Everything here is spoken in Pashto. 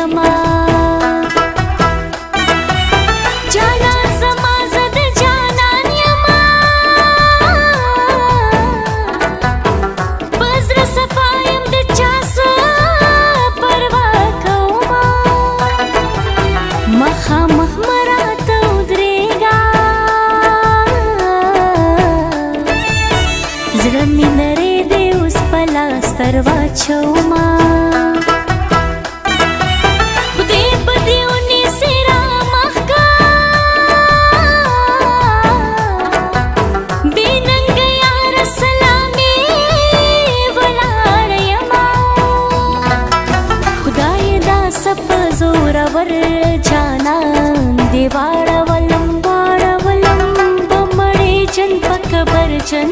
یما. جانان زما زه د جانان یما، په زړه صفا یم د چا څه پروا کومه. مخامخ مه راته ودرېږه، زړه مې نری دی اوس په لاس تر واچومه. خدای په دې ونیسي را مخکه، بې ننګه یاره سلامي ولاړه یمه. خدای دا څه په زورور جانان دې واړولم واړولم، په مړې جن په قبرجن